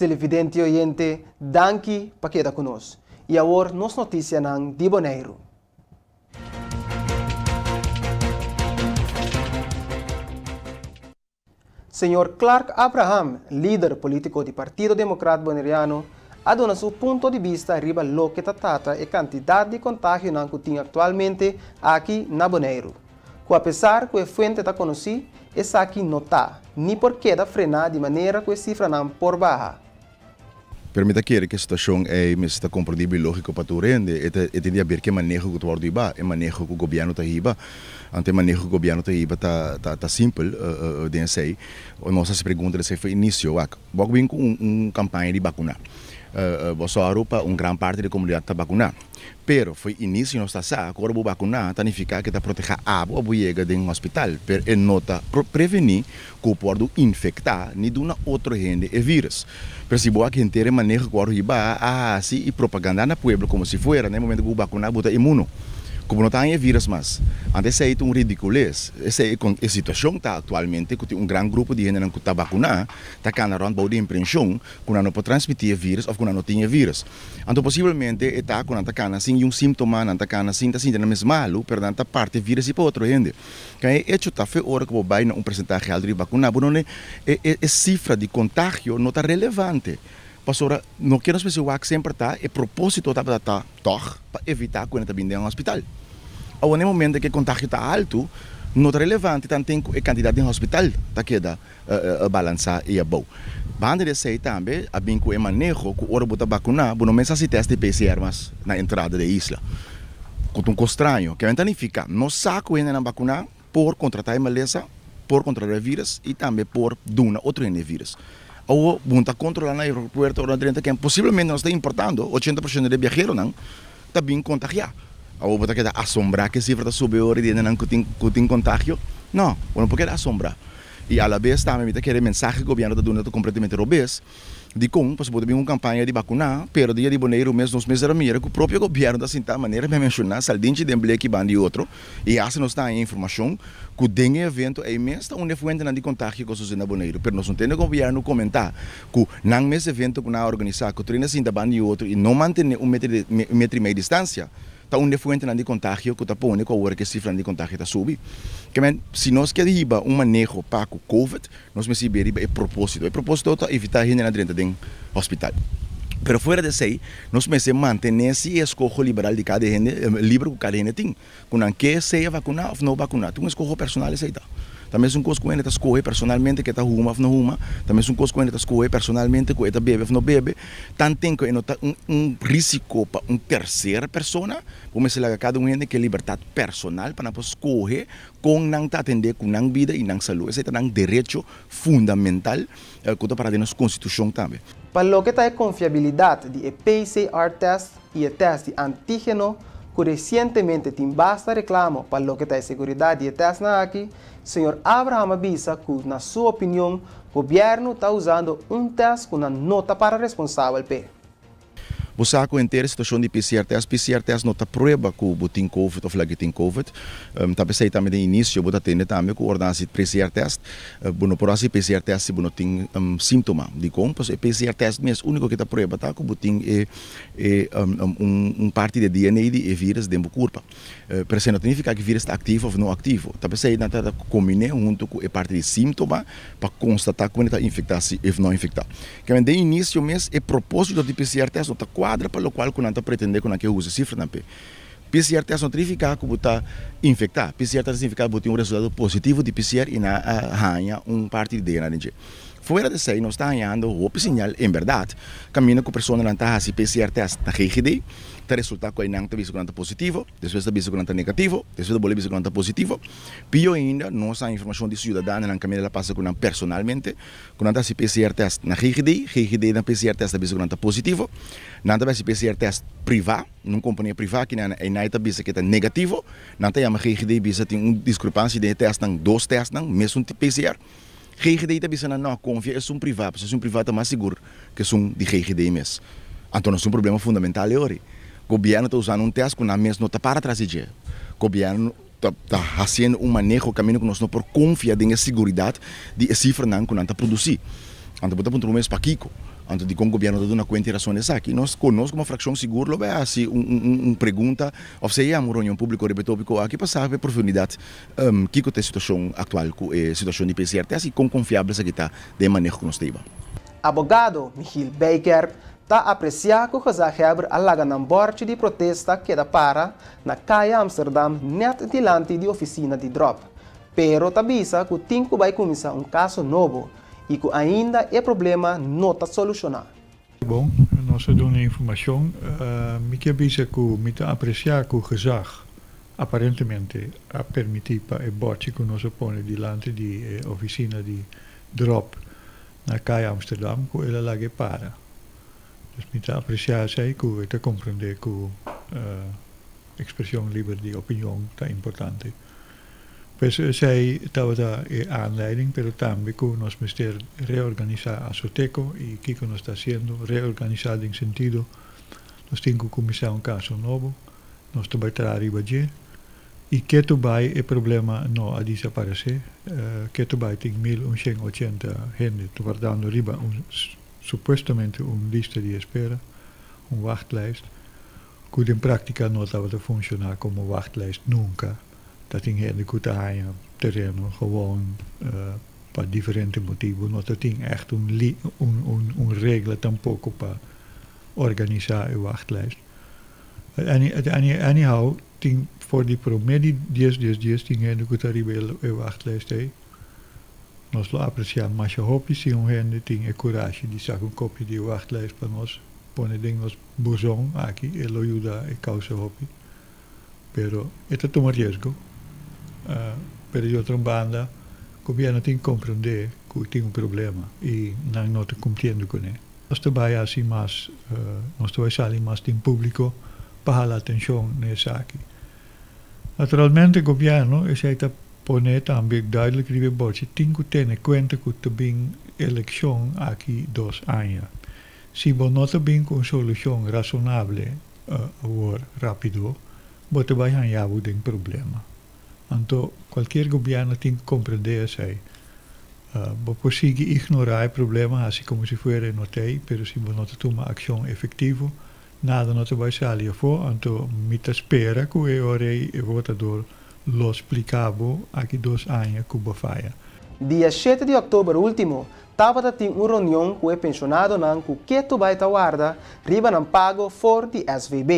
Televidente i oyente, danki pa keda ku nos. I awor nos notisianan di Boneiru. Señor Clark Abraham, lider polítiko di Partido Demokrat Boneriano, a duna su punto di bista riba loke ta trata e kantidat di kontagionan ku tin aktualmente aki na Boneiru. Ku apesar ku e fuente ta konosí, esaki no ta, ni por keda frená di manera ku e sifranan por baha. Pero mi ta kere ku e situashon ei mester ta komprendibel i lógiko pa tur hende. E ta e tin di haber ku e maneho ku ta wòrdu hibá, e maneho ku gobièrnu ta hiba. Anto e maneho ku gobièrnu ta hiba ta ta ta simpel den esei. Nos hasi pregunta di esei for inisio. Wak, bo a bin ku un un kampaña di bakuná. Bo sòru pa un gran parti di e komunidat ta bakuná. Pero fo'i inicio nos ta sa cu ora bo bacuna ta nifica cu ta proteha abo abo yega den hospital, pero e no ta preveni cu bo por wordo infecta ni duna otro hende e virus. Pero si bo wak henter e maneho cu wordo hiba a haci y propaganda na pueblo como si fuera na e momento cu bo bacuna bo ta inmuno, cu bo no ta haña e virus mas. Anto esey ta un ridiculez. Esey e situacion ta actualmente cu tin un gran grupo di hendenan cu ta bacuna ta cana rond bou di imprencion cu nan no por transmiti e virus of cu nan no tin e virus. Anto posiblemente e ta ku nan ta kana sin yun símtoma, nan ta kana sin ta sinti nan mes malu, pero nan ta parti e vírus i pa otro hende. Kan e echo ta fe ora ku bo bai na un presentahe altu di bakuna, bo no ne e e e sifra di kontagio no ta relevante. Pasobra no ke nos mester wak semper ta e propósito tabata ta tòg pa evitá ku hende ta bin den hospital. Awor na e momento ku e kontagio ta altu, no ta relevante tanten ku e kantidat den hospital ta keda balansá i abou. Banda di esei tambe a bin ku e maneho ku ora bo ta bakuná bo no mester hasi tèst di PCR mas na entrada di e isla. Ku ta un kos straño. Ke ta nifiká? Nos sa ku hendenan bakuná por kontratá e malesa, por kontrolá e vírus i tambe por duna otro hende e vírus. Awor bo no ta kontrolá na aeropuerto ora nan drenta ken posiblemente nos ta importando 80% di e biaheronan ta bin kontagiá. Awor bo ta keda asombrá ku e sifra ta subi ora di hendenan ku tin ku tin kontagio? No, bo no por keda asombrá. I alabes tambe mi ta kere e mensahe ku gobièrnu ta duna ta kompletamente robes. Dikon? Pasobra bo ta bin un kampaña di bakuná, pero dia di Boneiru mes nos mester a mira ku propio gobièrnu ta sintá manera mi a menshoná saldinchi den bleki banda di otro i hasta nos ta haña informashon ku den e evento ei mes ta un di e fuentenan di kontagio ku a sosodé na Boneiru. Pero nos no tende gobièrnu komentá ku nan mes evento ku nan a organisá ku tur hende a sinta banda di otro i no mantené un metro un metro i mei distansia. Ta un di e fuentenan di kontagio ku ta pone ku awor ku e sifranan di kontagio ta subi. Ke men, si nos ke hiba un maneho pa ku covid, nos mester hib'é riba e propósito. E propósito ta evitá hendenan drenta den hospital. Pero fuera di esei, nos mester mantené si e eskoho liberal di kada hende, liber ku kada hende tin, ku nan ke sea vakuná òf no vakuná. Ta un eskoho personal esei ta. Ta mesun kos ku hende ta skohe personalmente ku e ta huma òf no huma, ta mesun kos ku hende ta skohe personalmente ku e ta bebe òf no bebe. Tanten ku e no ta un un risiko pa un terser persona, bo mester laga kada un hende ku e libertat personal pa nan por skohe kon nan ta atendé ku nan bida i nan salú. Esei ta nan derecho fundamental ku ta pará den nos konstitushon tambe. Pa loke ta e konfiabilidat di e PCR test i e test di antígeno, ku resientemente tin basta reklamo pa loke ta e seguridat di e testnan aki, señor Abraham a bisa ku na su opinion gobièrnu ta usando un test ku nan no ta para responsabel p'e. Bo sa ku henter e situashon di PCR test, PCR test no ta prueba ku bo tin covid of laki tin covid. Ta p'esei tambe den inisio bo ta tende tambe ku ora nan hasi PCR test, bo no por hasi PCR test si bo no tin síntoma. Dikon? Pasobra e PCR test mes úniko ke ta prueba ta ku bo tin e e un parti di e DNA di e virus den bo kurpa. Pero esei no ta nifiká ku e virus ta aktivo òf no aktivo. Ta p'esei nan ta kombiné huntu ku e parti di síntoma pa konstatá ku ta infektá si òf no infektá. Kèmen den inisio mes e propósito di PCR tèst no ta kuadra pa lokual ku nan ta pretendé ku nan ke usa e sifranan p'e. PCR tèst no ta nifiká ku bo ta infektá. PCR tèst ta nifiká ku bo tin un resultado positivo di PCR i nan a haña un parti di DNA den dje. Fuera di esei nos ta hañando hopi señal en bèrdat kaminda ku personanan ta hasi PCR tèst na GGD ta resultá ku einan ta bisa ku nan ta positivo, despues ta bisa ku nan ta negativo, despues ta bolbe bisa ku nan ta positivo. Pio ainda nos haña informashon di siudadanonan kaminda el a pasa ku nan personalmente ku nan ta hasi PCR tèst na GGD, GGD nan PCR tèst ta bisa ku nan ta positivo, nan ta bai hasi PCR tèst privá na un kompania privá kinan einan ta bisa ku e ta negativo, nan ta yama GGD bisa tin un diskrepansia den e tèstnan, dos tèstnan, mesun PCR. GGD ta bisa nan no, konfia esun privá, pasobra esun privá ta mas sigur ku esun di GGD mes. Anto nos tin un problema fundamental e ora. Gobièrnu ta usando un tèst ku nan mes no ta para tras di dje. Gobièrnu ta ta hasiendo un maneho kaminda ku nos no por konfia den e siguridat di e sifranan ku nan ta produsí. Anto bo ta puntra bo mes pakiko. Anto di kon gobièrnu ta duna kuenta i rason esaki? Nos ku nos komo frakshon sigur lo bai hasi un un un pregunta òf sea yama un reunion públiko riba e tópiko aki pa sabe profundidat kiko ta e situashon aktual ku e situashon di PCR tèst i kon konfiabel esaki ta den e maneho ku nos ta hiba. Abogado Michiel Bijkerk ta apresiá ku gezaghèber a laga nan bòrchi di protesta keda para na Kaya Amsterdam nèt dilanti di ofisina di dròp, pero ta bisa ku tin ku bai kuminsá un kaso nobo i ku ainda e problema no ta solushoná. Bon, nos a duna informashon. Mi ke bisa ku mi ta apresiá ku gezag aparentemente a permití pa e bòchi ku nos a pone dilanti di e ofisina di dròp na Kaya Amsterdam ku el a laga e para. Dus mi ta apresiá esei ku e ta komprendé ku ekspreshon liber di opinion ta importante. Pues esei tabata e aanleiding, pero tambe ku nos mester reorganisá Asoteco i kiko nos ta hasiendo, reorganisá den sentido nos tin ku kuminsá un kaso nobo, nos ta bai traha riba dje i ketu bai e problema no a disaparesé, ketu bai tin 1180 hende ta wardando riba un supuestamente un lista di espera, un wachtlijst. Ku den práktika no tabata funshoná komo wachtlijst nunka. Ta tin hende ku ta haña tereno gewoon pa diferente motibu. No ta tin ègt un un un regla tampoko pa organisá e wachtlijst. Any anyhow tin for di promé di dies dies dies tin hende ku ta riba e wachtlijst ei. Nos lo apresiá masha hopi si un hende tin e kurashi di saka un kopia di e wachtlijst pa nos pone den nos buzon aki, e lo yuda e kousa hopi. Pero e ta tuma riesgo. Pero di otro banda, gobièrnu tin komprendé ku tin un problema i nan no ta kumpliendo kuné. Nos ta bai hasi mas, nos ta bai sali mas den públiko pa hala atenshon na esaki. Naturalmente gobièrnu esei ta pone tambe duidelijk riba e bòchi, tin ku tene kuenta ku ta bin elekshon aki dos aña. Si bo no ta bin ku un solushon rasonable awor rápido, bo ta bai haña bo den problema. Anto kualkier gobièrnu tin ku komprendé esei. Bo por sigui ignorá e problema, hasi komo si fuera e no t'ei, pero si bo no ta tuma akshon efektivo, nada no ta bai sali afó. Anto mi ta spera ku e ora ei e votador lo splika bo aki dos aña ku bo faya. Dia shete di òktober último, Tabata tin un reunion ku e penshonadonan ku ketu bai ta warda riba nan pago for di SVB.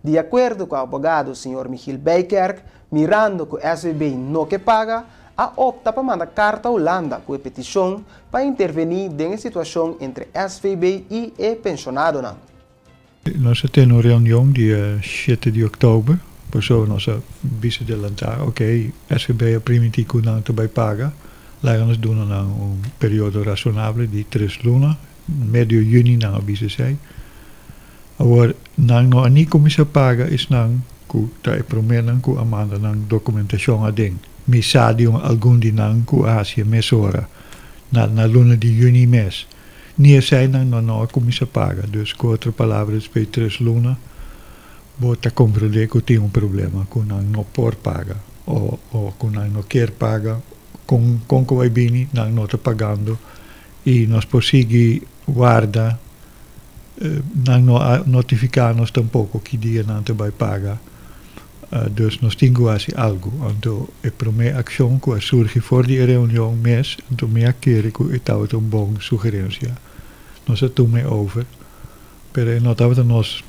Di akuerdo ku abogado señor Michiel Bijkerk, mirando ku SVB no ke paga, a opta pa manda karta Hulanda ku e petishon pa intervení den e situashon entre SVB i e penshonadonan. Nos a tene un reunion dia shete di oktober, pasobra nos a bisa delantá, ok, SVB a primintí ku nan ta bai paga, laga nos duna nan un periodo rasonable di tres luna, medio yüni nan a bisa esei. Awor, nan no a ni kuminsá paga esnan ku ta e proménan ku a manda nan dokumentashon aden. Mi sa di un algun di nan ku a hasi e mesora, na na luna di yüni mes. Ni eseinan no no a kuminsá paga. Dus ku otro palabra despues di tres luna bo ta komprendé ku tin un problema ku nan no por paga o o ku nan no kier paga. Kon kon ku bai bini nan no ta pagando i nos por sigui warda. Nan no a notifiká nos tampoko ki dia nan ta bai paga. Dus nos tin ku hasi algu. Anto e promé akshon ku a surgi for di e reunion mes, anto mi a kere ku e tabata un bon sugerensia. Nos a tuma e over, pero e no tabata nos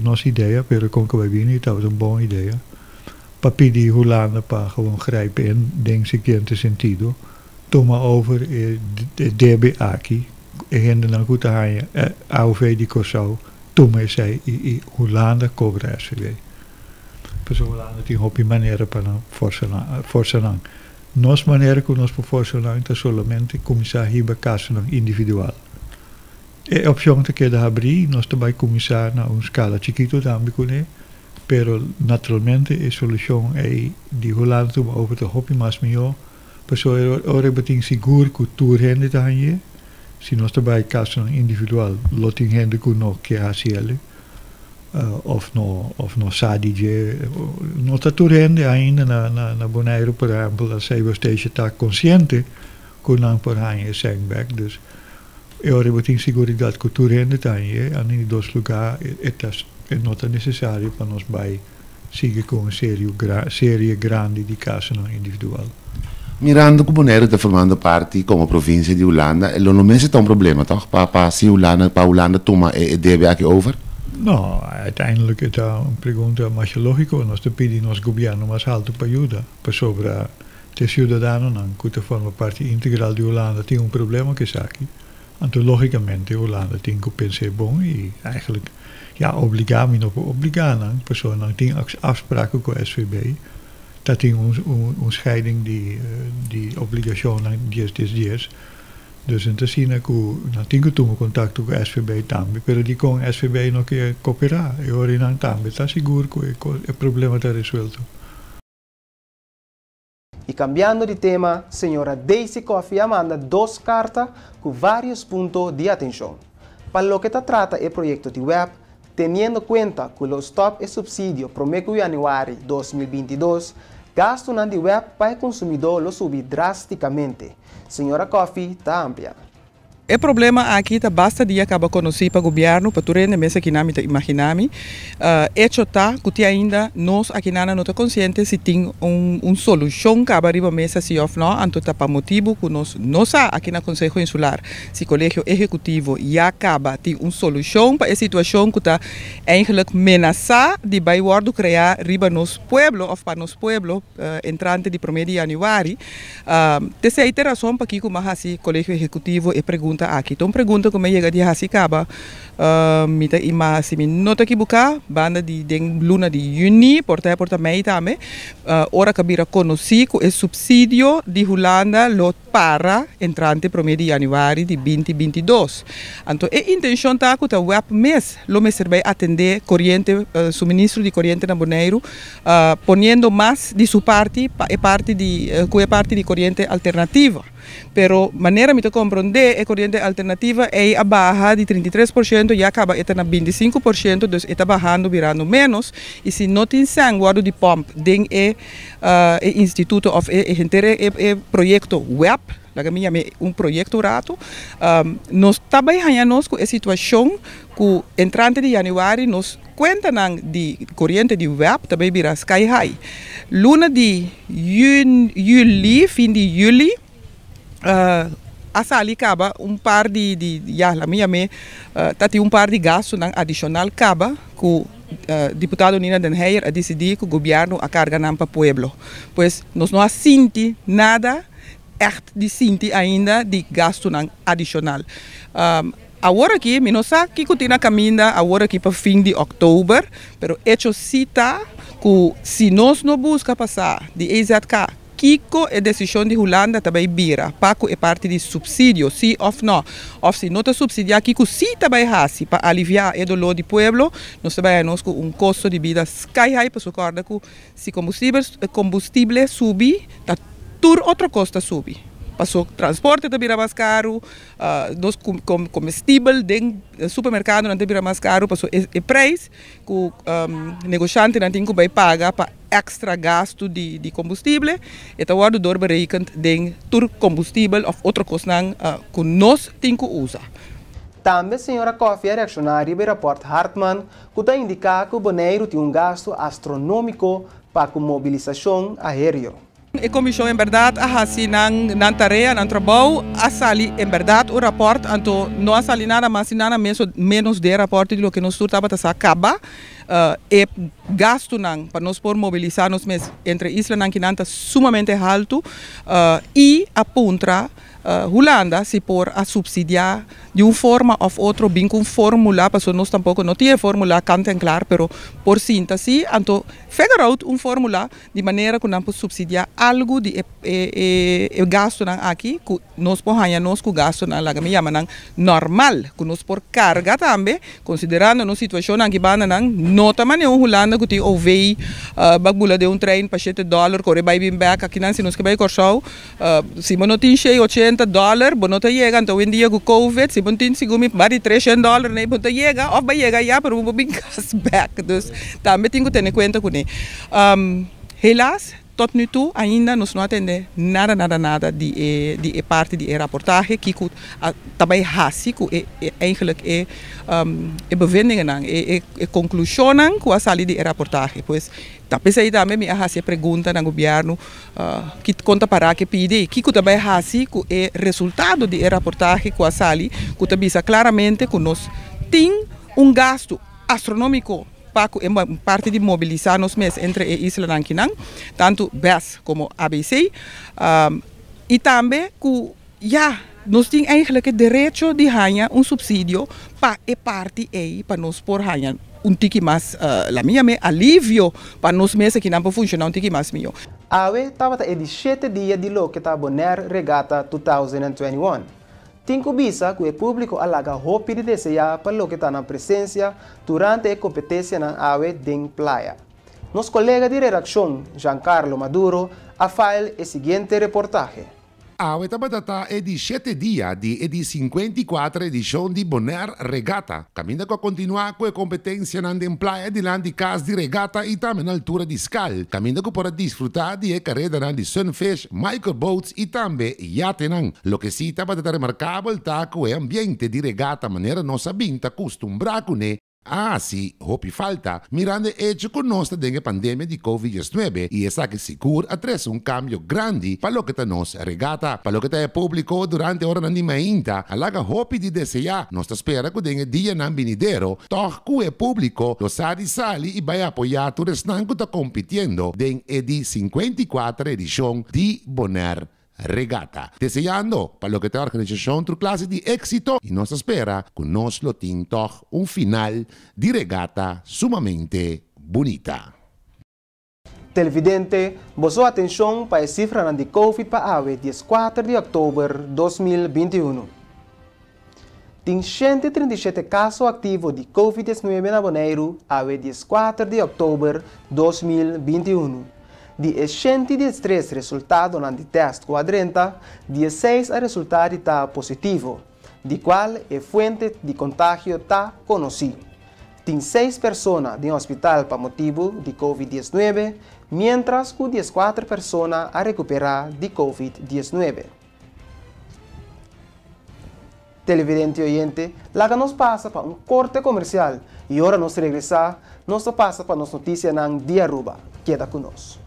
nos idea, pero kon ku bai bini e tabata un bon idea pa pidi Hulanda pa gewoon grijp in den siguiente sentido, tuma over e debe aki, e hendenan ku ta haña AOV di Kòrsou tuma esei i i Hulanda kobra SVB. Pasobra Hulanda tin hopi manera pa nan forsa nan forsa nan. Nos manera ku nos por forsa nan ta solamente kuminsá hiba kasonan individual. E opshon ta keda habrí, nos ta bai kuminsá na un skala chikitu tambe kuné, pero naturalmente e solushon ei di Hulanda tuma over ta hopi mas mihó, pasobra ora e bo tin sigur ku tur hende ta hañ'é. Si nos ta bai kasonan individual lo tin hende ku no ke hasi el òf no òf no sa di dje. No ta tur hende ainda na na Boneiru por ehèmpel a Cyberstation ta konsiente ku nan por haña e sèn bèk. Dus E ora bo tin siguridat ku tur hende ta hañ'é, anto di dos lugá e ta e no ta nesesario pa nos bai sigui ku un serio serie grandi di kasonan individual. Mirando ku Boneiru ta formando parti komo provinsia di Hulanda, lo no mester ta un problema tòg pa pa si Hulanda pa Hulanda tuma e e debe aki over? No, uiteindelijk e ta un pregunta masha lógiko. Nos ta pidi nos gobièrnu mas haltu pa yuda, pasobra te siudadanonan ku ta forma parti integral di Hulanda tin un problema ku esaki. Anto lógikamente Hulanda tin ku pens'é bon i eigenlijk ya obligá, mi no por obligá nan, pasobra nan tin afspraken ku SVB. Ta tin un scheiding di di obligashonnan dies dies dies. Dus en ta asina ku nan tin ku tuma kontakto ku SVB tambe, pero dikon SVB no ke koperá? E ora nan tambe ta sigur ku e problema ta resuelto. I kambiando di tema, señora Daisy Coffie a manda dos karta ku vários punto di atenshon. Pa loke ta trata e proyekto di web, teniendo kuenta ku lo stòp e supsidio promé ku yanüari 2022, gastunan di web pa e konsumidó lo subi drástikamente. Señora Coffie ta amplia. E problema aki ta basta dia kaba konosí pa gobièrnu, pa tur hende mes akinan mi ta imaginá mi. Echo ta ku te ainda nos akinan no ta konsiente si tin un un solushon kaba riba mesa si òf nò, anto ta pa motibu ku nos no sa aki na Konseho Insular si Kolegio Ehekutivo ya kaba tin un solushon pa e situashon ku ta eigenlik menasá di bai wòrdu kreá riba nos pueblo òf pa nos pueblo entrante di promé di yanüari. T'esei ta e rason pakiko mi a hasi Kolegio Ehekutivo e pregunta aki. Ta un pregunta ku mi a yega di hasi kaba, mi ta ima si mi no ta ekibuká, banda di den luna di yüni, por ta por ta mei tambe, ora ku a bira konosí ku e supsidio di Hulanda lo para entrante promé di yanüari di 2022. Anto e intenshon ta ku ta web mes lo mester bai atendé koriente, suministro di koriente na Boneiru, poniendo mas di su parti pa e parti di ku e parti di koriente alternativa. Pero manera mi ta komprondé e koriente alternativa ei a baha di 33% ya kaba e ta na 25%, dus e ta bahando birando ménos i si no tin sèn wòrdu di pòmp den e e instituto òf e henter e e proyekto web, laga mi yam'é un proyekto un ratu, nos ta bai haña nos ku e situashon ku entrante di yanüari nos Kuentanan di koriente di web ta bay bira sky high. Luna di juli, fin di juli, a sali kaba un par di, di, ya, laat mi yam'é, ta tin un par di gastunan adishonal kaba ku diputado Nina den Heyer a disidí ku gobièrnu a karga nan pa pueblo. Pues nos no a sinti nada ègt di sinti ainda di gastunan adishonal. Awor aki mi no sa kiko tin na kaminda awor aki pa fin di òktober, pero echo si ta ku si nos no buska pa sa di EZK kiko e desishon di Hulanda ta bai bira pa ku e parti di supsidio, si òf no, òf si no ta supsidiá kiko si ta bai hasi pa aliviá e doló di pueblo, nos ta bai haña nos ku un kosto di bida sky high pasobra kòrda ku si kombustible subi ta tur otro kos ta subi, paso transporte ta bira mas karu. Nos comestibel den supermercadonan ta bira mas caro pasobra e prijs cu negoshantenan tin cu bay paga pa extra gasto di combustible e ta wordo doorberekend den tur combustibel of otro cosnan cu nos tin cu usa. Tambe señora Coffie a reakshoná riba e rapòrt Hartman ku ta indiká ku Boneiru tin un gastu astronómiko pa ku mobilisashon aéreo. E komishon en bèrdat a hasi nan nan tarea, nan trabou, a sali en bèrdat un rapòrt, anto no a sali nada mas i nada ménos den e rapòrt di loke nos tur tabata sa kaba. E gastunan pa nos por mobilisá nos mes entre islanan kinan ta sumamente haltu i a puntra Hulanda si por a subsidiá di un forma òf otro bin ku un fórmula, pasobra nos tampoko no tin e fórmula kant en klar, pero por sinta si, anto figure out un fórmula di manera ku nan por subsidiá algu di e e gastunan aki ku nos por haña nos ku gastunan laga mi yama nan normal, ku nos por karga tambe, konsiderando nos situashon aki bandanan no ta manera un Hulanda ku tin OV bak bula den un trein pa shete dòler kore bai bin bèk, akinan si nos ke bai Kòrsou Si bo no tin shei 80 dòler bo no ta yega, anto awendia ku covid si bo no tin segun mi mas di 300 dòler nei bo ta yega òf bo a yega ya pero bo por bin kas bèk, dus tambe tin ku tene kuenta kuné. Helaas Tot nu toe ainda nos no a tende nada nada nada di e di e parti di e raportahe kiko ta bai hasi ku e eigenlijk e e bevindingennan e e konklushonnan ku a sali di e raportahe. Pues ta p'esei tambe mi a hasi e pregunta na gobièrnu ki kon ta pará ku e pidi kiko ta bai hasi ku e resultado di e raportahe ku a sali ku ta bisa klaramente ku nos tin un gastu astronómiko pa ku e parti di mobilisá nos mes entre e islanan kinan, tantu BES komo ABC, i tambe ku ya nos tin eigenlijk e derecho di haña un supsidio pa e parti ei pa nos por haña un tiki mas, la mi yam'é alivio pa nos mes akinan por funshoná un tiki mas mihó. Awe tabata e di shete dia di loke ta Bonaire Regatta 2021. Tin ku bisa ku e públiko a laga hopi di deseá pa loke ta nan presensia durante e kompetesianan awe den playa. Nos kolega di redakshon, Giancarlo Maduro, a file e siguiente reportahe. Awe tabata ta e di shete dia di e di 54 edishon di Bonaire Regatta. Kaminda ku a kontinuá ku e kompetensianan den playa dilanti kas di regata i tambe na altura di Skal. Kaminda ku por a disfrutá di e karedanan di Sunfish, Microboats i tambe yatenan. Loke si tabata ta remarkabel ta ku e ambiente di regata manera nos a bin ta kustumbrá kuné a hasi hopi falta, mirando e echo ku nos ta den e pandemia di Covid 19 i esaki sigur a trese un kambio grandi pa loke ta nos regata. Pa loke ta e públiko durante oranan di mainta a laga hopi di deseá. Nos ta spera ku den e dianan binidero tòg ku e públiko lo sa di sali i bai apoyá tur esnan ku ta kompitiendo den e di 54 edishon di Bonaire Regatta. Deseando pa loke ta organisashon tur klase di éksito i nos ta spera ku nos lo tin tòg un final di regata sumamente bunita. Televidente, boso atenshon pa e sifranan di Covid pa awe 14 di òktober 2021. Tin 137 kaso aktivo di Covid 19 na Boneiru awe 14 di òktober 2021. Di e 113 resultadonan di tèst ku a drenta, 16 a resultá di ta positivo, di kual e fuente di kontagio ta konosí. Tin 6 persona den hospital pa motibu di Covid-19, miéntras ku 14 persona a rekuperá di Covid-19. Televidente oyente, laga nos pasa pa un korte komersial i ora nos regresá, nos ta pasa pa nos notisianan di Aruba. Keda ku nos.